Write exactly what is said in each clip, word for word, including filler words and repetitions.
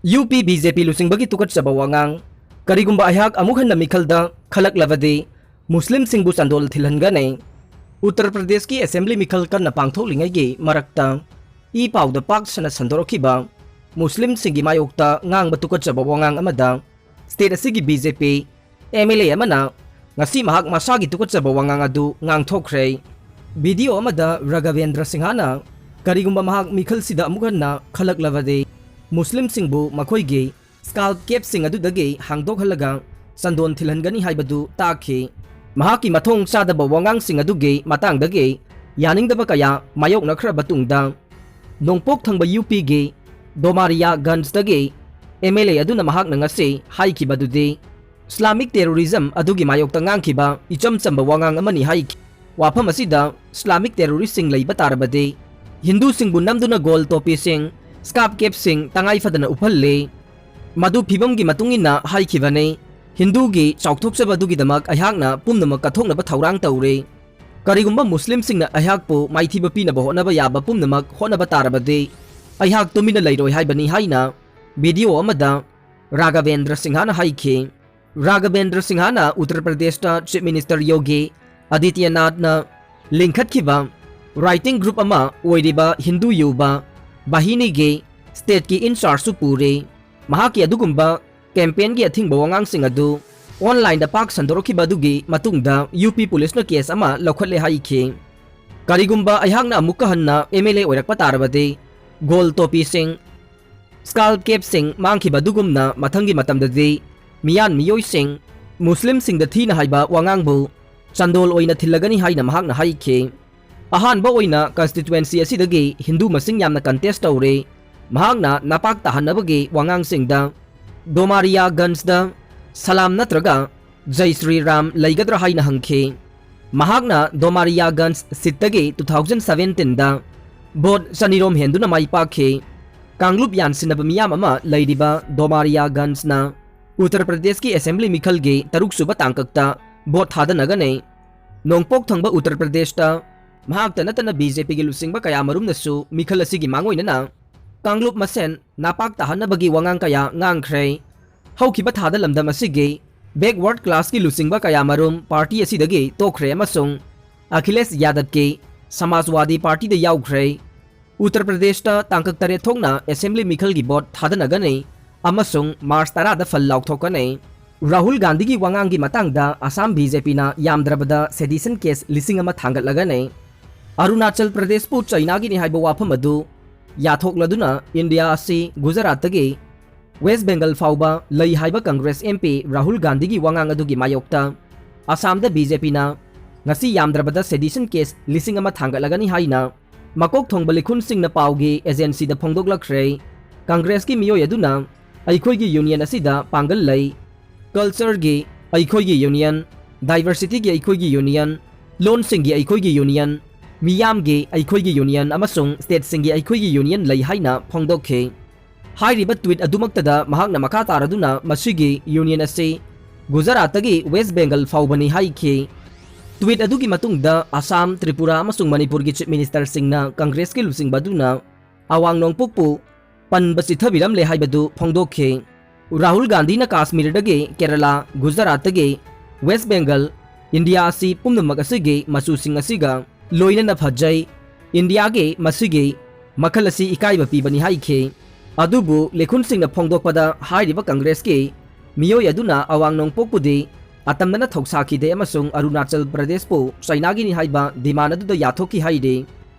U ꯄꯤ B J ꯄꯤ ꯂꯨꯆꯤꯡꯕꯒꯤ ꯇꯨꯀꯠꯆꯕ ꯋꯥꯉꯥꯡ꯫ ꯀꯔꯤꯒꯨꯝꯕ ꯑꯩꯍꯥꯛ ꯑꯃꯨꯛ ꯍꯟꯅ ꯃꯤꯈꯜꯗ ꯈꯜꯂꯛꯂꯕꯗꯤ ꯃꯨꯁꯂꯤꯝꯁꯤꯡꯕꯨ ꯆꯥꯟꯗꯣꯜ ꯊꯤꯜꯍꯟꯒꯅꯤ꯫ ꯎꯠꯇꯔ ꯄ꯭ꯔꯗꯦꯁꯀꯤ ꯑꯦꯁꯦꯝꯕ꯭ꯂꯤ ꯃꯤꯈꯜ ꯀꯟꯅ ꯄꯥꯡꯊꯣꯛꯂꯤꯉꯩꯒꯤ ꯃꯔꯛꯇ ꯏ ꯄꯥꯎꯗ ꯄꯥꯛ ꯁꯟꯅ ꯁꯟꯗꯣꯔꯛꯈꯤꯕ ꯃꯨꯁꯂꯤꯝꯁꯤꯡꯒꯤ ꯃꯥꯌꯣꯛꯇ ꯉꯥꯡꯕ ꯇꯨꯀꯠꯆꯕ ꯋꯥꯉꯥꯡ ꯑꯃꯗ ꯁ꯭ꯇꯦꯠ ꯑꯁꯤꯒꯤ B J P M L A ꯑꯃꯅ ꯉꯁꯤ ꯃꯍꯥꯛ ꯃꯁꯥꯒꯤ ꯇꯨꯀꯠꯆꯕ ꯋꯥꯉꯥꯡ ꯑꯗꯨ ꯉꯥꯡꯊꯣꯛꯈ꯭ꯔꯦ꯫ ꯚꯤꯗꯤꯑꯣ ꯑꯃꯗ ꯔꯥꯘꯕꯦꯟꯗ꯭ꯔ ꯁꯤꯡꯍꯅ ꯀꯔꯤꯒꯨꯝꯕ ꯃꯍꯥꯛ ꯃꯤꯈꯜꯁꯤꯗ ꯑꯃꯨꯛ ꯍꯟꯅ ꯈꯜꯂꯛꯂꯕꯗꯤ ꯃꯨꯁꯂꯤꯝꯁꯤꯡꯕꯨ ꯃꯈꯣꯏꯒꯤ ꯁ꯭ꯀꯥꯜꯞ ꯀꯦꯞꯁꯤꯡ ꯑꯗꯨꯗꯒꯤ ꯍꯥꯡꯗꯣꯛꯍꯜꯂꯒ ꯆꯟꯗꯣꯟ ꯊꯤꯜꯍꯟꯒꯅꯤ ꯍꯥꯏꯕꯗꯨ ꯇꯥꯛꯈꯤ꯫ ꯃꯍꯥꯛꯀꯤ ꯃꯊꯣꯡ ꯆꯥꯗꯕ ꯋꯥꯉꯥꯡꯁꯤꯡ ꯑꯗꯨꯒꯤ ꯃꯇꯥꯡꯗꯒꯤ ꯌꯥꯅꯤꯡꯗꯕ ꯀꯌꯥ ꯃꯥꯌꯣꯛꯅꯈ꯭ꯔꯕ ꯇꯨꯡꯗ, ꯅꯣꯡꯄꯣꯛ ꯊꯪꯕ ꯌꯨ ꯄꯤꯒꯤ ꯗꯣꯃꯥꯔꯤꯌꯥꯒꯟꯖꯗꯒꯤ ꯑꯦꯝ ꯑꯦꯜ ꯑꯦ ꯑꯗꯨꯅ ꯃꯍꯥꯛꯅ ꯉꯁꯤ ꯍꯥꯏꯈꯤꯕꯗꯨꯗꯤ ꯏꯁꯂꯥꯃꯤꯛ ꯇꯦꯔꯣꯔꯤꯖꯝ ꯑꯗꯨꯒꯤ ꯃꯥꯌꯣꯛꯇ ꯉꯥꯡꯈꯤꯕ ꯏꯆꯝ ꯆꯝꯕ ꯋꯥꯉꯥꯡ ꯑꯃꯅꯤ ꯍꯥꯏꯈꯤ꯫ ꯋꯥꯐꯝ ꯑꯁꯤꯗ ꯏꯁꯂꯥꯃꯤꯛ ꯇꯦꯔꯣꯔꯤꯁꯁꯤꯡ ꯂꯩꯕ ꯇꯥꯔꯕꯗꯤ ꯍꯤꯟꯗꯨꯁꯤꯡꯕꯨ ꯅꯝꯗꯨꯅ ꯒꯣꯜ ꯇꯣꯄꯤꯁꯤꯡ, ꯁ꯭ꯀꯥꯞ ꯀꯦꯞꯁꯤꯡ ꯇꯉꯥꯏ ꯐꯗꯅ ꯎꯞꯍꯜꯂꯤ꯫ ꯃꯗꯨ ꯐꯤꯕꯝꯒꯤ ꯃꯇꯨꯡ ꯏꯟꯅ ꯍꯥꯏꯈꯤꯕꯅꯤ꯫ ꯍꯤꯟꯗꯨꯒꯤ ꯆꯥꯎꯊꯣꯛꯆꯕ ꯑꯗꯨꯒꯤꯗꯃꯛ ꯑꯩꯍꯥꯛꯅ ꯄꯨꯝꯅꯃꯛ ꯀꯠꯊꯣꯛꯅꯕ ꯊꯧꯔꯥꯡ ꯇꯧꯔꯤ꯫ ꯀꯔꯤꯒꯨꯝꯕ ꯃꯨꯁꯂꯤꯝꯁꯤꯡꯅ ꯑꯩꯍꯥꯛꯄꯨ ꯃꯥꯏꯊꯤꯕ ꯄꯤꯅꯕ ꯍꯣꯠꯅꯕ ꯌꯥꯕ ꯄꯨꯝꯅꯃꯛ ꯍꯣꯠꯅꯕ ꯇꯥꯔꯕꯗꯤ ꯑꯩꯍꯥꯛ ꯇꯨꯃꯤꯟꯅ ꯂꯩꯔꯣꯏ ꯍꯥꯏꯕꯅꯤ ꯍꯥꯏꯅ ꯚꯤꯗꯤꯑꯣ ꯑꯃꯗ ꯔꯥꯘꯕꯦꯟꯗ꯭ꯔ ꯁꯤꯡꯍꯅ ꯍꯥꯏꯈꯤ꯫ ꯔꯥꯘꯕꯦꯟꯗ꯭ꯔ ꯁꯤꯡꯍꯅ ꯎꯠꯇꯔ ꯄ꯭ꯔꯗꯦꯁꯇ ꯆꯤꯐ ꯃꯤꯅꯤꯁꯇꯔ ꯌꯣꯒꯤ ꯑꯗꯤꯇ꯭ꯌꯅꯥꯊꯅ ꯂꯤꯡꯈꯠꯈꯤꯕ ꯔꯥꯏꯇꯤꯡ ꯒ꯭ꯔꯨꯞ ꯑꯃ ꯑꯣꯏꯔꯤꯕ ꯍꯤꯟꯗꯨ ꯌꯨꯕ ꯕꯥꯍꯤꯅꯤꯒꯤ ꯁ꯭ꯇꯦꯠꯀꯤ ꯏꯟꯆꯥꯔꯖꯁꯨ ꯄꯨꯔꯤ꯫ ꯃꯍꯥꯛꯀꯤ ꯑꯗꯨꯒꯨꯝꯕ ꯀꯦꯝꯄꯦꯟꯒꯤ ꯑꯊꯤꯡꯕ ꯋꯥꯉꯥꯡꯁꯤꯡ ꯑꯗꯨ ꯑꯣꯟꯂꯥꯏꯟꯗ ꯄꯥꯛ ꯁꯟꯗꯣꯔꯛꯈꯤꯕ ꯑꯗꯨꯒꯤ ꯃꯇꯨꯡꯗ ꯌꯨ ꯄꯤ ꯄꯨꯂꯤꯁꯅ ꯀꯦꯁ ꯑꯃ ꯂꯧꯈꯠꯂꯦ ꯍꯥꯏꯈꯤ꯫ ꯀꯔꯤꯒꯨꯝꯕ ꯑꯩꯍꯥꯛꯅ ꯑꯃꯨꯛꯀ ꯍꯟꯅ ꯑꯦꯝ ꯑꯦꯜ ꯑꯦ ꯑꯣꯏꯔꯛꯄ ꯇꯥꯔꯕꯗꯤ ꯒꯣꯜ ꯇꯣꯄꯤꯁꯤꯡ, ꯁ꯭ꯀꯥꯜꯞ ꯀꯦꯞꯁꯤꯡ ꯃꯥꯡꯈꯤꯕ ꯑꯗꯨꯒꯨꯝꯅ ꯃꯊꯪꯒꯤ ꯃꯇꯝꯗꯗꯤ ꯃꯤꯌꯥꯟ ꯃꯤꯑꯣꯏꯁꯤꯡ ꯃꯨꯁꯂꯤꯝꯁꯤꯡꯗ ꯊꯤꯅ ꯍꯥꯏꯕ ꯋꯥꯉꯥꯡꯕꯨ ꯆꯥꯟꯗꯣꯜ ꯑꯣꯏꯅ ꯊꯤꯜꯂꯒꯅꯤ ꯍꯥꯏꯅ ꯃꯍꯥꯛꯅ ꯍꯥꯏꯈꯤ꯫ ꯑꯍꯥꯟꯕ ꯑꯣꯏꯅ ꯀꯟꯁꯇꯤꯇ꯭ꯋꯦꯟꯁꯤ ꯑꯁꯤꯗꯒꯤ ꯍꯤꯟꯗꯨ ꯃꯁꯤꯡ ꯌꯥꯝꯅ ꯀꯟꯇꯦꯁ ꯇꯧꯔꯦ꯫ ꯃꯍꯥꯛꯅ ꯅꯄꯥꯛ ꯇꯥꯍꯟꯅꯕꯒꯤ ꯋꯥꯉꯥꯡꯁꯤꯡꯗ ꯗꯣꯃꯥꯔꯤꯌꯥꯒꯟꯖꯗ ꯁꯂꯥꯝ ꯅꯠꯇ꯭ꯔꯒ ꯖꯩ ꯁ꯭ꯔꯤ ꯔꯥꯝ ꯂꯩꯒꯗ꯭ꯔꯥ ꯍꯥꯏꯅ ꯍꯪꯈꯤ꯫ ꯃꯍꯥꯛꯅ ꯗꯣꯃꯥꯔꯤꯌꯥꯒꯟꯖ ꯁꯤꯠꯇꯒꯤ two thousand seventeenꯗ ꯚꯣꯠ ꯆꯅꯤꯔꯣꯝ ꯍꯦꯟꯗꯨꯅ ꯃꯥꯏ ꯄꯥꯛꯈꯤ꯫ ꯀꯥꯡꯂꯨꯞ ꯌꯥꯟꯁꯤꯟꯅꯕ ꯃꯤꯌꯥꯝ ꯑꯃ ꯂꯩꯔꯤꯕ ꯗꯣꯃꯥꯔꯤꯌꯥꯒꯟꯖꯅ ꯎꯠꯇꯔ ꯄ꯭ꯔꯗꯦꯁꯀꯤ ꯑꯦꯁꯦꯝꯕ꯭ꯂꯤ ꯃꯤꯈꯜꯒꯤ ꯇꯔꯨꯛꯁꯨꯕ ꯇꯥꯡꯀꯛꯇ ꯚꯣꯠ ꯊꯥꯗꯅꯒꯅꯤ꯫ ꯅꯣꯡꯄꯣꯛ ꯊꯪꯕ ꯎꯠꯇꯔ ꯄ꯭ꯔꯗꯦꯁꯇ ꯃꯍꯥꯛꯇ ꯅꯠꯇꯅ ꯕꯤ ꯖꯦ ꯄꯤꯒꯤ ꯂꯨꯆꯤꯡꯕ ꯀꯌꯥꯃꯔꯨꯝꯅꯁꯨ ꯃꯤꯈꯜ ꯑꯁꯤꯒꯤ ꯃꯥꯡꯑꯣꯏꯅꯅ ꯀꯥꯡꯂꯨꯞ ꯃꯁꯦꯟ ꯅꯥꯄꯥꯛ ꯇꯥꯍꯟꯅꯕꯒꯤ ꯋꯥꯉꯥꯡ ꯀꯌꯥ ꯉꯥꯡꯈ꯭ꯔꯦ꯫ ꯍꯧꯈꯤꯕ ꯊꯥꯗ ꯂꯝꯗꯝ ꯑꯁꯤꯒꯤ backward classꯀꯤ ꯂꯨꯆꯤꯡꯕ ꯀꯌꯥ ꯃꯔꯨꯝ party ꯑꯁꯤꯗꯒꯤ ꯇꯣꯛꯈ꯭ꯔꯦ ꯑꯃꯁꯨꯡ ꯑꯈꯤꯂꯦꯁ ꯌꯥꯗꯕꯀꯤ ꯁꯃꯥꯖꯋꯥꯗꯤ partyꯗ ꯌꯥꯎꯈ꯭ꯔꯦ꯫ ꯎꯠꯇꯔ ꯄ꯭ꯔꯗꯦꯁꯇ ꯇꯥꯡꯀꯛ ꯇꯔꯦꯠ ꯊꯣꯛꯅ assembly ꯃꯤꯈꯜꯒꯤ vote ꯊꯥꯗꯅꯒꯅꯤ ꯑꯃꯁꯨꯡ March ꯇꯔꯥꯗ ꯐꯜ ꯂꯥꯎꯊꯣꯛꯀꯅꯤ꯫ ꯔꯥꯍꯨꯜ ꯒꯥꯟꯙꯤꯒꯤ ꯋꯥꯉꯥꯡꯒꯤ ꯃꯇꯥꯡꯗ ꯑꯁꯥꯝ BJPꯅ ꯌꯥꯝꯗ꯭ꯔꯕꯗ sedition case ꯂꯤꯁꯤꯡ ꯑꯃ ꯊꯥꯡꯒꯠꯂꯒꯅꯤ꯫ ꯑꯔꯨꯅꯥꯆꯜ ꯄ꯭ꯔꯗꯦꯁꯄꯨ ꯆꯩꯅꯥꯒꯤꯅꯤ ꯍꯥꯏꯕ ꯋꯥꯐꯝ ꯑꯗꯨ ꯌꯥꯊꯣꯛꯂꯗꯨꯅ ꯏꯟꯗꯤꯌꯥ ꯑꯁꯤ ꯒꯨꯖꯔꯥꯠꯇꯒꯤ ꯋꯦꯁ ꯕꯦꯡꯒꯜ ꯐꯥꯎꯕ ꯂꯩ ꯍꯥꯏꯕ ꯀꯪꯒ꯭ꯔꯦꯁ MP ꯔꯥꯍꯨꯜ ꯒꯥꯟꯙꯤꯒꯤ ꯋꯥꯉꯥꯡ ꯑꯗꯨꯒꯤ ꯃꯥꯌꯣꯛꯇ ꯑꯁꯥꯝꯗ BJPꯅ ꯉꯁꯤ ꯌꯥꯝꯗ꯭ꯔꯕꯗ sedition case ꯂꯤꯁꯤꯡ ꯑꯃ ꯊꯥꯡꯒꯠꯂꯒꯅꯤ ꯍꯥꯏꯅ ꯃꯀꯣꯛ ꯊꯣꯡꯕ ꯂꯤꯈꯨꯟꯁꯤꯡꯅ ꯄꯥꯎꯒꯤ agencyꯗ ꯐꯣꯡꯗꯣꯛꯂꯛꯈ꯭ꯔꯦ꯫ ꯀꯪꯒ꯭ꯔꯦꯁꯀꯤ ꯃꯤꯑꯣꯏ ꯑꯗꯨꯅ ꯑꯩꯈꯣꯏꯒꯤ union ꯑꯁꯤꯗ ꯄꯥꯡꯒꯜ ꯂꯩ, cultureꯒꯤ ꯑꯩꯈꯣꯏꯒꯤ union, diversityꯒꯤ ꯑꯩꯈꯣꯏꯒꯤ union, ꯂꯣꯟꯁꯤꯡꯒꯤ ꯑꯩꯈꯣꯏꯒꯤ union, ꯃꯤꯌꯥꯝꯒꯤ ꯑꯩꯈꯣꯏꯒꯤ union ꯑꯃꯁꯨꯡ stateꯁꯤꯡꯒꯤ ꯑꯩꯈꯣꯏꯒꯤ union ꯂꯩ ꯍꯥꯏꯅ ꯐꯣꯡꯗꯣꯛꯈꯤ꯫ ꯍꯥꯏꯔꯤꯕ tweet ꯑꯗꯨꯃꯛꯇꯗ ꯃꯍꯥꯛꯅ ꯃꯈꯥ ꯇꯥꯔꯗꯨꯅ ꯃꯁꯤꯒꯤ union ꯑꯁꯤ ꯒꯨꯖꯔꯥꯠꯇꯒꯤ ꯋꯦꯁ ꯕꯦꯡꯒꯜ ꯐꯥꯎꯕꯅꯤ ꯍꯥꯏꯈꯤ꯫ Tweet ꯑꯗꯨꯒꯤ ꯃꯇꯨꯡꯗ ꯑꯁꯥꯝ, ꯇ꯭ꯔꯤꯄꯨꯔꯥ ꯑꯃꯁꯨꯡ ꯃꯅꯤꯄꯨꯔꯒꯤ chief ministerꯁꯤꯡꯅ ꯀꯪꯒ꯭ꯔꯦꯁꯀꯤ ꯂꯨꯆꯤꯡꯕ ꯑꯗꯨꯅ ꯑꯋꯥꯡ ꯅꯣꯡꯄꯣꯛꯄꯨ ꯄꯟꯕ ꯆꯤꯠꯊꯕꯤꯔꯝꯂꯦ ꯍꯥꯏꯕꯗꯨ ꯐꯣꯡꯗꯣꯛꯈꯤ꯫ ꯔꯥꯍꯨꯜ ꯒꯥꯟꯙꯤꯅ ꯀꯥꯁꯃꯤꯔꯗꯒꯤ ꯀꯦꯔꯂꯥ, ꯒꯨꯖꯔꯥꯠꯇꯒꯤ ꯋꯦꯁ ꯕꯦꯡꯒꯜ, ꯏꯟꯗꯤꯌꯥ ꯑꯁꯤ ꯄꯨꯝꯅꯃꯛ ꯑꯁꯤꯒꯤ ꯃꯆꯨꯁꯤꯡ ꯑꯁꯤꯒ ꯂꯣꯏꯅꯅ ꯐꯖꯩ, ꯏꯟꯗꯤꯌꯥꯒꯤ ꯃꯁꯤꯒꯤ ꯃꯈꯜ ꯑꯁꯤ ꯏꯀꯥꯏꯕ ꯄꯤꯕꯅꯤ ꯍꯥꯏꯈꯤ꯫ ꯑꯗꯨꯕꯨ ꯂꯤꯈꯨꯟꯁꯤꯡꯅ ꯐꯣꯡꯗꯣꯛꯄꯗ ꯍꯥꯏꯔꯤꯕ ꯀꯪꯒ꯭ꯔꯦꯁꯀꯤ ꯃꯤꯑꯣꯏ ꯑꯗꯨꯅ ꯑꯋꯥꯡ ꯅꯣꯡꯄꯣꯛꯄꯨꯗꯤ ꯑꯇꯝꯅꯅ ꯊꯧꯁꯥꯈꯤꯗꯦ ꯑꯃꯁꯨꯡ ꯑꯔꯨꯅꯥꯆꯜ ꯄ꯭ꯔꯗꯦꯁꯄꯨ ꯆꯩꯅꯥꯒꯤꯅꯤ ꯍꯥꯏꯕ demand ꯑꯗꯨꯗ ꯌꯥꯊꯣꯛꯈꯤ ꯍꯥꯏꯔꯤ꯫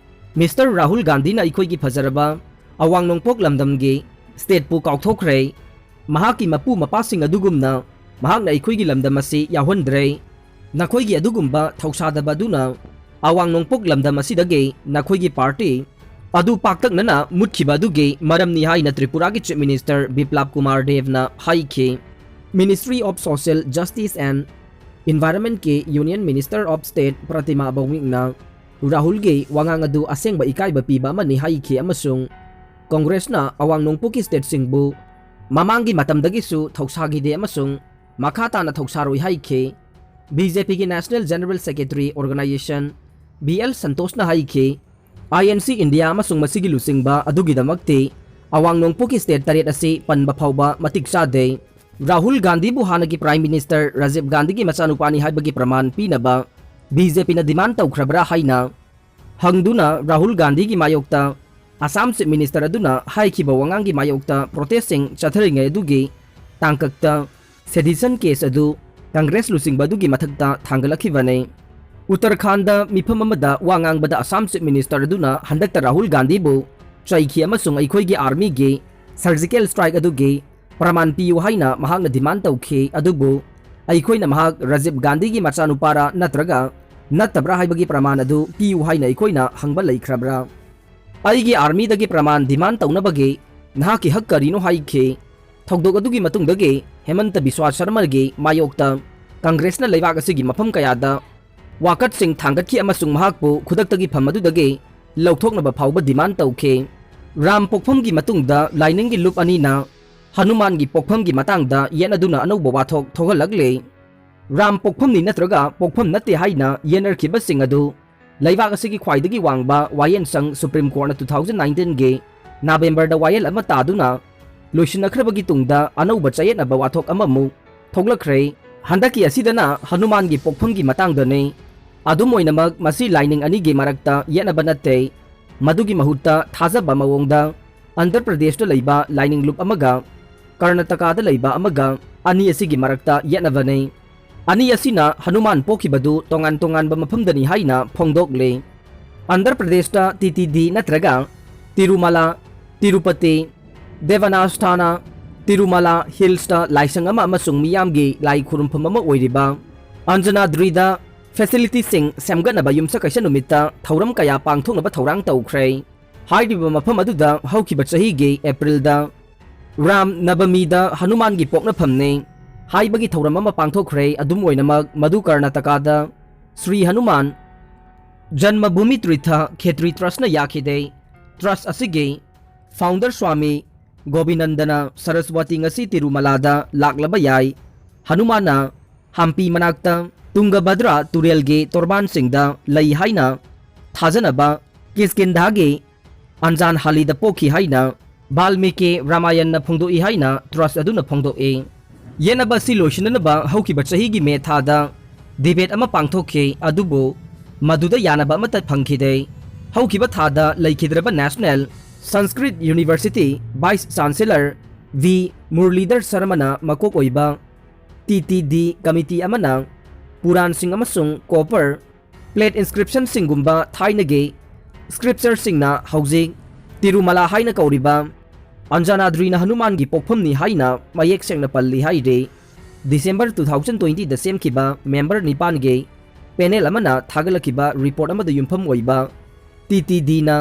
Mister ꯔꯥꯍꯨꯜ ꯒꯥꯟꯙꯤꯅ ꯑꯩꯈꯣꯏꯒꯤ ꯐꯖꯔꯕ ꯑꯋꯥꯡ ꯅꯣꯡꯄꯣꯛ ꯂꯝꯗꯝꯒꯤ stateꯄꯨ ꯀꯥꯎꯊꯣꯛꯈ꯭ꯔꯦ꯫ ꯃꯍꯥꯛꯀꯤ ꯃꯄꯨ ꯃꯄꯥꯁꯤꯡ ꯑꯗꯨꯒꯨꯝꯅ ꯃꯍꯥꯛꯅ ꯑꯩꯈꯣꯏꯒꯤ ꯂꯝꯗꯝ ꯑꯁꯤ ꯌꯥꯎꯍꯟꯗ꯭ꯔꯦ꯫ ꯅꯈꯣꯏꯒꯤ ꯑꯗꯨꯒꯨꯝꯕ ꯊꯧꯁꯥꯗꯕ ꯑꯗꯨꯅ ꯑꯋꯥꯡ ꯅꯣꯡꯄꯣꯛ ꯂꯝꯗꯝ ꯑꯁꯤꯗꯒꯤ ꯅꯈꯣꯏꯒꯤ party ꯑꯗꯨ ꯄꯥꯛꯇꯛꯅꯅ ꯃꯨꯠꯈꯤꯕ ꯑꯗꯨꯒꯤ ꯃꯔꯝꯅꯤ ꯍꯥꯏꯅ ꯇ꯭ꯔꯤꯄꯨꯔꯥꯒꯤ chief minister ꯕꯤꯄ꯭ꯂꯕ ꯀꯨꯃꯥꯔ ꯗꯦꯕꯅ ꯍꯥꯏꯈꯤ꯫ Ministry of Social Justice and Environmentꯀꯤ Union Minister of State ꯄ꯭ꯔꯇꯤꯃꯥ ꯕꯧꯃꯤꯛꯅ ꯔꯥꯍꯨꯜꯒꯤ ꯋꯥꯉꯥꯡ ꯑꯗꯨ ꯑꯁꯦꯡꯕ ꯏꯀꯥꯏꯕ ꯄꯤꯕ ꯑꯃꯅꯤ ꯍꯥꯏꯈꯤ ꯑꯃꯁꯨꯡ ꯀꯪꯒ꯭ꯔꯦꯁꯅ ꯑꯋꯥꯡ ꯅꯣꯡꯄꯣꯛꯀꯤ stateꯁꯤꯡꯕꯨ ꯃꯃꯥꯡꯒꯤ ꯃꯇꯝꯗꯒꯤꯁꯨ ꯊꯧꯁꯥꯈꯤꯗꯦ ꯑꯃꯁꯨꯡ ꯃꯈꯥ ꯇꯥꯅ ꯊꯧꯁꯥꯔꯣꯏ ꯍꯥꯏꯈꯤ꯫ BJPꯒꯤ National General Secretary Organization B L ꯁꯟꯇꯣꯁꯅ ꯍꯥꯏꯈꯤ, I N C India ꯑꯃꯁꯨꯡ ꯃꯁꯤꯒꯤ ꯂꯨꯆꯤꯡꯕ ꯑꯗꯨꯒꯤꯗꯃꯛꯇꯤ ꯑꯋꯥꯡ ꯅꯣꯡꯄꯣꯛꯀꯤ state ꯇꯔꯦꯠ ꯑꯁꯤ ꯄꯟꯕ ꯐꯥꯎꯕ ꯃꯇꯤꯛ ꯆꯥꯗꯦ꯫ ꯔꯥꯍꯨꯜ ꯒꯥꯟꯙꯤꯕꯨ ꯍꯥꯟꯅꯒꯤ Prime Minister ꯔꯥꯖꯤꯕ ꯒꯥꯟꯙꯤꯒꯤ ꯃꯆꯥꯅꯨꯄꯥꯅꯤ ꯍꯥꯏꯕꯒꯤ ꯄ꯭ꯔꯃꯥꯟ ꯄꯤꯅꯕ B J Pꯅ demand ꯇꯧꯈ꯭ꯔꯕ꯭ꯔꯥ ꯍꯥꯏꯅ ꯍꯪꯗꯨꯅ ꯔꯥꯍꯨꯜ ꯒꯥꯟꯙꯤꯒꯤ ꯃꯥꯌꯣꯛꯇ Assam Chief Minister ꯑꯗꯨꯅ ꯍꯥꯏꯈꯤꯕ ꯋꯥꯉꯥꯡꯒꯤ ꯃꯥꯌꯣꯛꯇ protestꯁꯤꯡ ꯆꯠꯊꯔꯤꯉꯩ ꯑꯗꯨꯒꯤ ꯇꯥꯡꯀꯛꯇ sedition case ꯑꯗꯨ Congress ꯂꯨꯆꯤꯡꯕ ꯑꯗꯨꯒꯤ ꯃꯊꯛꯇ ꯊꯥꯡꯒꯠꯂꯛꯈꯤꯕꯅꯤ꯫ ꯎꯠꯇꯔꯈꯥꯟꯗ ꯃꯤꯐꯝ ꯑꯃꯗ ꯋꯥ ꯉꯥꯡꯕꯗ Assam Chief Minister ꯑꯗꯨꯅ ꯍꯟꯗꯛꯇ ꯔꯥꯍꯨꯜ ꯒꯥꯟꯙꯤꯕꯨ ꯆꯩꯈꯤ ꯑꯃꯁꯨꯡ ꯑꯩꯈꯣꯏꯒꯤ armyꯒꯤ surgical strike ꯑꯗꯨꯒꯤ ꯄ꯭ꯔꯃꯥꯟ ꯄꯤꯌꯨ ꯍꯥꯏꯅ ꯃꯍꯥꯛꯅ demand ꯇꯧꯈꯤ, ꯑꯗꯨꯕꯨ ꯑꯩꯈꯣꯏꯅ ꯃꯍꯥꯛ ꯔꯥꯖꯤꯕ ꯒꯥꯟꯙꯤꯒꯤ ꯃꯆꯥꯅꯨꯄꯥꯔꯥ ꯅꯠꯇ꯭ꯔꯒ ꯅꯠꯇꯕ꯭ꯔꯥ ꯍꯥꯏꯕꯒꯤ ꯄ꯭ꯔꯃꯥꯟ ꯑꯗꯨ ꯄꯤꯌꯨ ꯍꯥꯏꯅ ꯑꯩꯈꯣꯏꯅ ꯍꯪꯕ ꯂꯩꯈ꯭ꯔꯕ꯭ꯔꯥ? ꯑꯩꯒꯤ armyꯗꯒꯤ ꯄ꯭ꯔꯃꯥꯟ demand ꯇꯧꯅꯕꯒꯤ ꯅꯍꯥꯛꯀꯤ ꯍꯛ ꯀꯔꯤꯅꯣ ꯍꯥꯏꯈꯤ꯫ ꯊꯧꯗꯣꯛ ꯑꯗꯨꯒꯤ ꯃꯇꯨꯡꯗꯒꯤ ꯍꯦꯃꯟꯇ ꯕꯤꯁ꯭ꯋꯥ ꯁꯔꯃꯒꯤ ꯃꯥꯌꯣꯛꯇ Congressꯅ ꯂꯩꯕꯥꯛ ꯑꯁꯤꯒꯤ ꯃꯐꯝ ꯀꯌꯥꯗ ꯋꯥꯀꯠꯁꯤꯡ ꯊꯥꯡꯒꯠꯈꯤ ꯑꯃꯁꯨꯡ ꯃꯍꯥꯛꯄꯨ ꯈꯨꯗꯛꯇꯒꯤ ꯐꯝ ꯑꯗꯨꯗꯒꯤ ꯂꯧꯊꯣꯛꯅꯕ ꯐꯥꯎꯕ demand ꯇꯧꯈꯤ꯫ ꯔꯥꯝ ꯄꯣꯛꯐꯝꯒꯤ ꯃꯇꯨꯡꯗ ꯂꯥꯏꯅꯤꯡꯒꯤ ꯂꯨꯞ ꯑꯅꯤꯅ ꯍꯅꯨꯃꯥꯟꯒꯤ ꯄꯣꯛꯐꯝꯒꯤ ꯃꯇꯥꯡꯗ ꯌꯦꯠꯅꯗꯨꯅ ꯑꯅꯧꯕ ꯋꯥꯊꯣꯛ ꯊꯣꯛꯍꯜꯂꯛꯂꯦ꯫ ꯔꯥꯝ ꯄꯣꯛꯐꯝꯅꯤ ꯅꯠꯇ꯭ꯔꯒ ꯄꯣꯛꯐꯝ ꯅꯠꯇꯦ ꯍꯥꯏꯅ ꯌꯦꯟꯅꯔꯛꯈꯤꯕꯁꯤꯡ ꯑꯗꯨ ꯂꯩꯕꯥꯛ ꯑꯁꯤꯒꯤ ꯈ꯭ꯋꯥꯏꯗꯒꯤ ꯋꯥꯡꯕ ꯋꯥꯌꯦꯜꯁꯪ Supreme Courtꯅ two thousand nineteenꯒꯤ Novemberꯗ ꯋꯥꯌꯦꯜ ꯑꯃ ꯇꯥꯗꯨꯅ ꯂꯣꯏꯁꯤꯟꯅꯈ꯭ꯔꯕꯒꯤ ꯇꯨꯡꯗ ꯑꯅꯧꯕ ꯆꯌꯦꯠꯅꯕ ꯋꯥꯊꯣꯛ ꯑꯃꯃꯨꯛ ꯊꯣꯛꯂꯛꯈ꯭ꯔꯦ꯫ ꯍꯟꯗꯛꯀꯤ ꯑꯁꯤꯗꯅ ꯍꯅꯨꯃꯥꯟꯒꯤ ꯄꯣꯛꯐꯝꯒꯤ ꯃꯇꯥꯡꯗꯅꯤ꯫ ꯑꯗꯨꯝ ꯑꯣꯏꯅꯃꯛ, ꯃꯁꯤ ꯂꯥꯏꯅꯤꯡ ꯑꯅꯤꯒꯤ ꯃꯔꯛꯇ ꯌꯦꯠꯅꯕ ꯅꯠꯇꯦ꯫ ꯃꯗꯨꯒꯤ ꯃꯍꯨꯠꯇ ꯊꯥꯖꯕ ꯃꯑꯣꯡꯗ ꯑꯟꯙ꯭ꯔ ꯄ꯭ꯔꯗꯦꯁꯇ ꯂꯩꯕ ꯂꯥꯏꯅꯤꯡ ꯂꯨꯞ ꯑꯃꯒ ꯀꯔꯅꯥꯇꯀꯥꯗ ꯂꯩꯕ ꯑꯃꯒ ꯑꯅꯤ ꯑꯁꯤꯒꯤ ꯃꯔꯛꯇ ꯌꯦꯠꯅꯕꯅꯤ꯫ ꯑꯅꯤ ꯑꯁꯤꯅ ꯍꯅꯨꯃꯥꯟ ꯄꯣꯛꯈꯤꯕꯗꯨ ꯇꯣꯉꯥꯟ ꯇꯣꯉꯥꯟꯕ ꯃꯐꯝꯗꯅꯤ ꯍꯥꯏꯅ ꯐꯣꯡꯗꯣꯛꯂꯤ꯫ ꯑꯟꯙ꯭ꯔ ꯄ꯭ꯔꯗꯦꯁꯇ T T D ꯅꯠꯇ꯭ꯔꯒ ꯇꯤꯔꯨꯃꯂꯥ, ꯇꯤꯔꯨꯄꯇꯤ, ꯗꯦꯕꯅꯥꯁꯊꯥꯅ, ꯇꯤꯔꯨꯃꯂꯥ ꯍꯤꯜꯁꯇ ꯂꯥꯏꯁꯪ ꯑꯃ ꯑꯃꯁꯨꯡ ꯃꯤꯌꯥꯝꯒꯤ ꯂꯥꯏ ꯈꯨꯔꯨꯝꯐꯝ ꯑꯃ ꯑꯣꯏꯔꯤꯕ ꯑꯟꯖꯅꯥꯗ꯭ꯔꯤꯗ facilityꯁꯤꯡ ꯁꯦꯝꯒꯠꯅꯕ ꯌꯨꯝꯁꯀꯩꯁ ꯅꯨꯃꯤꯠꯇ ꯊꯧꯔꯝ ꯀꯌꯥ ꯄꯥꯡꯊꯣꯛꯅꯕ ꯊꯧꯔꯥꯡ ꯇꯧꯈ꯭ꯔꯦ꯫ ꯍꯥꯏꯔꯤꯕ ꯃꯐꯝ ꯑꯗꯨꯗ ꯍꯧꯈꯤꯕ ꯆꯍꯤꯒꯤ Aprilꯗ ꯔꯥꯝ ꯅꯕꯃꯤꯗ ꯍꯅꯨꯃꯥꯟꯒꯤ ꯄꯣꯛꯅꯐꯝꯅꯤ ꯍꯥꯏꯕꯒꯤ ꯊꯧꯔꯝ ꯑꯃ ꯄꯥꯡꯊꯣꯛꯈ꯭ꯔꯦ꯫ ꯑꯗꯨꯝ ꯑꯣꯏꯅꯃꯛ, ꯃꯗꯨ ꯀꯔꯅꯥꯇꯀꯥꯗ ꯁ꯭ꯔꯤ ꯍꯅꯨꯃꯥꯟ ꯖꯟꯃꯚꯨꯃꯤ ꯇꯤꯔꯊ ꯈꯦꯇ꯭ꯔꯤ Trustꯅ ꯌꯥꯈꯤꯗꯦ꯫ Trust ꯑꯁꯤꯒꯤ founder ꯁ꯭ꯋꯥꯃꯤ ꯒꯣꯕꯤꯅꯟꯗꯅ ꯁꯔꯁꯋꯇꯤ ꯉꯁꯤ ꯇꯤꯔꯨꯃꯂꯥꯗ ꯂꯥꯛꯂꯕ ꯌꯥꯏ꯫ ꯍꯅꯨꯃꯥꯟꯅ ꯍꯝꯄꯤ ꯃꯅꯥꯛꯇ ꯇꯨꯡꯒꯚꯗ꯭ꯔꯥ ꯇꯨꯔꯦꯜꯒꯤ ꯇꯣꯔꯕꯥꯟꯁꯤꯡꯗ ꯂꯩ ꯍꯥꯏꯅ ꯊꯥꯖꯅꯕ ꯀꯤꯁꯀꯤꯟꯙꯥꯒꯤ ꯑꯟꯖꯥꯟꯍꯥꯂꯤꯗ ꯄꯣꯛꯈꯤ ꯍꯥꯏꯅ ꯕꯥꯜꯃꯤꯀꯤ ꯔꯥꯃꯥꯌꯟꯅ ꯐꯣꯡꯗꯣꯛꯏ ꯍꯥꯏꯅ ꯇ꯭ꯔꯁ ꯑꯗꯨꯅ ꯐꯣꯡꯗꯣꯛꯏ꯫ ꯌꯦꯠꯅꯕ ꯑꯁꯤ ꯂꯣꯏꯁꯤꯟꯅꯅꯕ ꯍꯧꯈꯤꯕ ꯆꯍꯤꯒꯤ ꯃꯦ ꯊꯥꯗ ꯗꯤꯕꯦꯠ ꯑꯃ ꯄꯥꯡꯊꯣꯛꯈꯤ, ꯑꯗꯨꯕꯨ ꯃꯗꯨꯗ ꯌꯥꯅꯕ ꯑꯃꯠꯇ ꯐꯪꯈꯤꯗꯦ꯫ ꯍꯧꯈꯤꯕ ꯊꯥꯗ ꯂꯩꯈꯤꯗ꯭ꯔꯕ National Sanskrit University Vice Chancellor V Muralidhar ꯁꯔꯃꯅ ꯃꯀꯣꯛ ꯑꯣꯏꯕ ꯇꯤ ꯇꯤ ꯗꯤ ꯀꯃꯤꯇꯤ ꯑꯃꯅ ꯄꯨꯔꯥꯟꯁꯤꯡ ꯑꯃꯁꯨꯡ copper plate inscriptionꯁꯤꯡꯒꯨꯝꯕ ꯊꯥꯏꯅꯒꯤ scriptureꯁꯤꯡꯅ ꯍꯧꯖꯤꯛ ꯇꯤꯔꯨꯃꯂꯥ ꯍꯥꯏꯅ ꯀꯧꯔꯤꯕ ꯑꯟꯖꯅꯥꯗ꯭ꯔꯤꯅ ꯍꯅꯨꯃꯥꯟꯒꯤ ꯄꯣꯛꯐꯝꯅꯤ ꯍꯥꯏꯅ ꯃꯌꯦꯛ ꯁꯦꯡꯅ ꯄꯜꯂꯤ ꯍꯥꯏꯔꯤ꯫ December two thousand twentyꯗ ꯁꯦꯝꯈꯤꯕ member ꯅꯤꯄꯥꯟꯒꯤ panel ꯑꯃꯅ ꯊꯥꯒꯠꯂꯛꯈꯤꯕ report ꯑꯃꯗ ꯌꯨꯝꯐꯝ ꯑꯣꯏꯕ ꯇꯤ ꯇꯤ ꯗꯤꯅ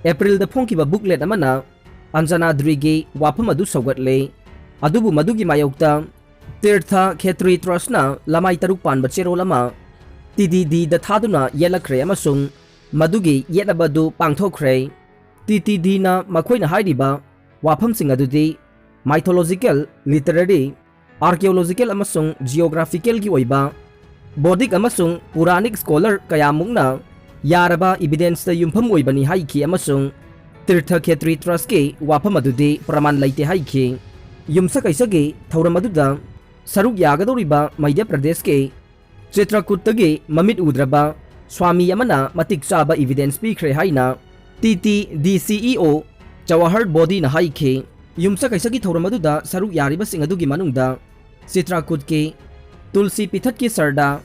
Aprilꯗ ꯐꯣꯡꯈꯤꯕ booklet ꯑꯃꯅ ꯑꯟꯖꯅꯥꯗ꯭ꯔꯤꯒꯤ ꯋꯥꯐꯝ ꯑꯗꯨ ꯁꯧꯒꯠꯂꯦ꯫ ꯑꯗꯨꯕꯨ ꯃꯗꯨꯒꯤ ꯃꯥꯌꯣꯛꯇ ꯇꯤꯔꯊ ꯈꯦꯇ꯭ꯔꯤ ꯇ꯭ꯔꯁꯅ ꯂꯃꯥꯏ ꯇꯔꯨꯛ ꯄꯥꯟꯕ ꯆꯦꯔꯣꯜ ꯑꯃ ꯇꯤ ꯇꯤ ꯗꯤꯗ ꯊꯥꯗꯨꯅ ꯌꯦꯠꯂꯛꯈ꯭ꯔꯦ ꯑꯃꯁꯨꯡ ꯃꯗꯨꯒꯤ ꯌꯦꯠꯅꯕ ꯑꯗꯨ ꯄꯥꯡꯊꯣꯛꯈ꯭ꯔꯦ꯫ ꯇꯤ ꯇꯤ ꯗꯤꯅ ꯃꯈꯣꯏꯅ ꯍꯥꯏꯔꯤꯕ ꯋꯥꯐꯝꯁꯤꯡ ꯑꯗꯨꯗꯤ mythological, literary, archaeological ꯑꯃꯁꯨꯡ geographicalꯒꯤ ꯑꯣꯏꯕ Vedic ꯑꯃꯁꯨꯡ Puranic scholar ꯀꯌꯥꯃꯨꯛꯅ ꯌꯥꯔꯕ evidenceꯇ ꯌꯨꯝꯐꯝ ꯑꯣꯏꯕꯅꯤ ꯍꯥꯏꯈꯤ ꯑꯃꯁꯨꯡ ꯇꯤꯔꯊ ꯈꯦꯇ꯭ꯔꯤ ꯇ꯭ꯔꯁꯀꯤ ꯋꯥꯐꯝ ꯑꯗꯨꯗꯤ ꯄ꯭ꯔꯃꯥꯟ ꯂꯩꯇꯦ ꯍꯥꯏꯈꯤ꯫ ꯌꯨꯝꯁꯀꯩꯁꯒꯤ ꯊꯧꯔꯝ ꯑꯗꯨꯗ ꯁꯔꯨꯛ ꯌꯥꯒꯗꯧꯔꯤꯕ ꯃꯙ꯭ꯌ ꯄ꯭ꯔꯗꯦꯁꯀꯤ ꯆꯤꯇ꯭ꯔꯀꯨꯠꯇꯒꯤ ꯃꯃꯤꯠ ꯎꯗ꯭ꯔꯕ ꯁ꯭ꯋꯥꯃꯤ ꯑꯃꯅ ꯃꯇꯤꯛ ꯆꯥꯕ evidence ꯄꯤꯈ꯭ꯔꯦ ꯍꯥꯏꯅ T T D CEO Jawahar ꯕꯣꯗꯤꯅ ꯍꯥꯏꯈꯤ꯫ ꯌꯨꯝꯁꯀꯩꯁꯒꯤ ꯊꯧꯔꯝ ꯑꯗꯨꯗ ꯁꯔꯨꯛ ꯌꯥꯔꯤꯕꯁꯤꯡ ꯑꯗꯨꯒꯤ ꯃꯅꯨꯡꯗ ꯆꯤꯇ꯭ꯔꯀꯨꯠꯀꯤ ꯇꯨꯜꯁꯤ ꯄꯤꯊꯠꯀꯤ ꯁꯔꯗꯥ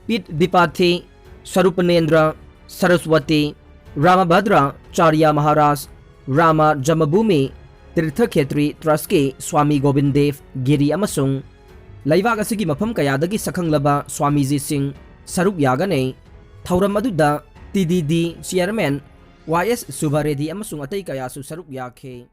ꯄꯤꯠ ꯗꯤꯄꯥꯊꯤ, ꯁꯔꯨꯄꯅꯦꯟꯗ꯭ꯔ ꯁꯔꯁꯋꯇꯤ, ꯔꯥꯃꯚꯗ꯭ꯔ ꯆꯥꯔꯤꯌꯥ ꯃꯍꯥꯔꯥꯖ, ꯔꯥꯃ ꯖꯃꯚꯨꯃꯤ ꯇꯤꯔꯊ ꯈꯦꯇ꯭ꯔꯤ ꯇ꯭ꯔꯁꯀꯤ ꯁ꯭ꯋꯥꯃꯤ ꯒꯣꯕꯤꯟ ꯗꯦꯕ ꯒꯤꯔꯤ ꯑꯃꯁꯨꯡ ꯂꯩꯕꯥꯛ ꯑꯁꯤꯒꯤ ꯃꯐꯝ ꯀꯌꯥꯗꯒꯤ ꯁꯛꯈꯪꯂꯕ ꯁ꯭ꯋꯥꯃꯤꯖꯤꯁꯤꯡ ꯁꯔꯨꯛ ꯌꯥꯒꯅꯤ꯫ ꯊꯧꯔꯝ ꯑꯗꯨꯗ ꯇꯤ ꯗꯤ ꯗꯤ chairman ꯋꯥꯏ ꯑꯦꯁ ꯁꯨꯚꯥ ꯔꯦꯗꯤ ꯑꯃꯁꯨꯡ ꯑꯇꯩ ꯀꯌꯥꯁꯨ ꯁꯔꯨꯛ ꯌꯥꯈꯤ꯫